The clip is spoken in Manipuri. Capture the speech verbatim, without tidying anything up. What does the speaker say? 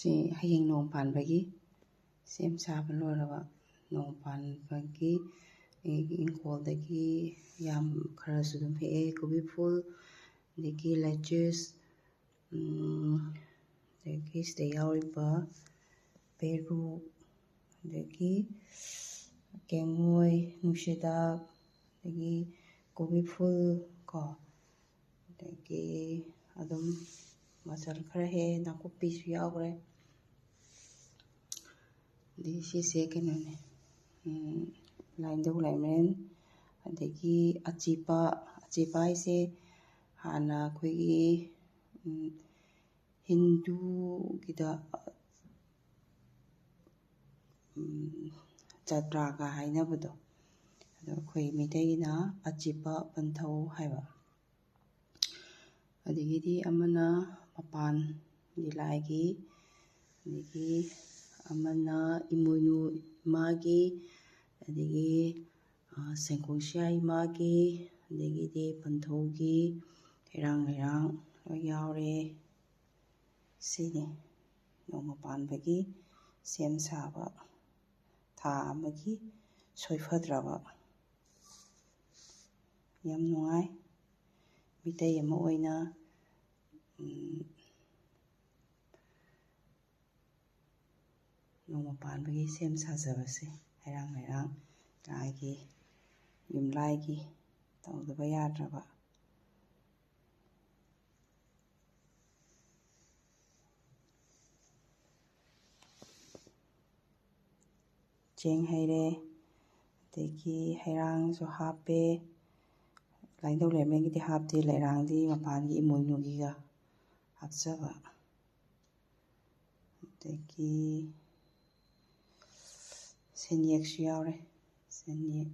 ꯁꯤ ꯍꯌꯦꯡ ꯅꯣꯡ ꯄꯥꯟꯕꯒꯤ ꯁꯦꯝ ꯁꯥꯕ ꯂꯣꯏꯔꯕ, ꯅꯣꯡ ꯄꯥꯟꯕꯒꯤ ꯑꯩꯒꯤ ꯏꯪꯈꯣꯜꯗꯒꯤ ꯌꯥꯝ ꯈꯔꯁꯨ ꯑꯗꯨꯝ ꯍꯦꯛꯑꯦ, ꯀꯣꯕꯤ ꯐꯨꯜ, ꯑꯗꯒꯤ ꯂꯦꯇ꯭ꯌꯨꯁ, ꯎꯝ, ꯑꯗꯒꯤ ꯁꯤꯗ ꯌꯥꯎꯔꯤꯕ ꯄꯦꯔꯨꯛ, ꯑꯗꯒꯤ ꯀꯦꯡꯉꯣꯏ, ꯅꯨꯡꯁꯤꯗꯥꯛ, ꯑꯗꯒꯤ ꯀꯣꯕꯤ ꯐꯨꯜ ꯀꯣ, ꯑꯗꯒꯤ ꯑꯗꯨꯝ ꯃꯆꯜ ꯈꯔ ꯍꯦꯛꯑꯦ, ꯅꯥꯀꯨꯞꯄꯤꯁꯨ ꯌꯥꯎꯈ꯭ꯔꯦ꯫ ꯑꯗꯒꯤ ꯁꯤꯁꯦ ꯀꯩꯅꯣꯅꯦ, ꯎꯝ, ꯂꯥꯏꯅꯤꯡꯊꯧ ꯂꯥꯏꯃꯔꯦꯟ, ꯑꯗꯒꯤ ꯑꯆꯤꯄꯥ꯫ ꯑꯆꯤꯄꯥ ꯍꯥꯏꯁꯦ ꯍꯥꯟꯅ ꯑꯩꯈꯣꯏꯒꯤ, ꯎꯝ, ꯍꯤꯟꯗꯨꯒꯤꯗ, ꯎꯝ, ꯖꯇ꯭ꯔꯥꯒ ꯍꯥꯏꯅꯕꯗꯣ, ꯑꯗꯣ ꯑꯩꯈꯣꯏ ꯃꯩꯇꯩꯒꯤꯅ ꯑꯆꯤꯄ ꯄꯟꯊꯧ ꯍꯥꯏꯕ꯫ ꯑꯗꯒꯤꯗꯤ ꯑꯃꯅ ꯃꯄꯥꯟꯒꯤ ꯂꯥꯏꯒꯤ, ꯑꯗꯒꯤ ꯑꯃꯅ ꯏꯃꯣꯏꯅꯨ ꯏꯃꯥꯒꯤ, ꯑꯗꯒꯤ, ꯑ, ꯁꯦꯡꯀꯣꯡ ꯁꯤꯌꯥ ꯏꯃꯥꯒꯤ, ꯑꯗꯒꯤꯗꯤ ꯄꯟꯊꯧꯒꯤ ꯍꯩꯔꯥꯡ ꯂꯩꯔꯥꯡ ꯂꯣꯏ ꯌꯥꯎꯔꯦ꯫ ꯁꯤꯅꯤ ꯅꯣꯡꯃ ꯄꯥꯟꯕꯒꯤ ꯁꯦꯝ ꯁꯥꯕ, ꯊꯥ ꯑꯃꯒꯤ ꯁꯣꯏꯐꯗ꯭ꯔꯕ꯫ ꯌꯥꯝ ꯅꯨꯡꯉꯥꯏ꯫ ꯃꯤꯇꯩ ꯑꯃ ꯑꯣꯏꯅ, ꯎꯝ, ꯅꯣꯡꯃ ꯄꯥꯟꯕꯒꯤ ꯁꯦꯝ ꯁꯥꯖꯕꯁꯦ ꯍꯩꯔꯥꯡ ꯂꯩꯔꯥꯡ ꯂꯥꯏꯒꯤ, ꯌꯨꯝꯂꯥꯏꯒꯤ ꯇꯧꯗꯕ ꯌꯥꯗ꯭ꯔꯕ꯫ ꯆꯦꯡ ꯍꯩꯔꯦ, ꯑꯗꯒꯤ ꯍꯩꯔꯥꯡꯁꯨ ꯍꯥꯞꯄꯦ꯫ ꯂꯥꯏꯅꯤꯡꯊꯧ ꯂꯩꯃꯔꯦꯟꯒꯤꯗꯤ ꯍꯥꯞꯇꯦ, ꯂꯩꯔꯥꯡꯗꯤ ꯃꯄꯥꯟꯒꯤ ꯏꯃꯣꯏꯅꯨꯒꯤꯒ ꯍꯥꯞꯆꯕ꯫ ꯑꯗꯒꯤ ꯁꯦꯟꯌꯦꯛꯁꯨ ꯌꯥꯎꯔꯦ꯫ ꯁꯦꯟꯌꯦꯛ,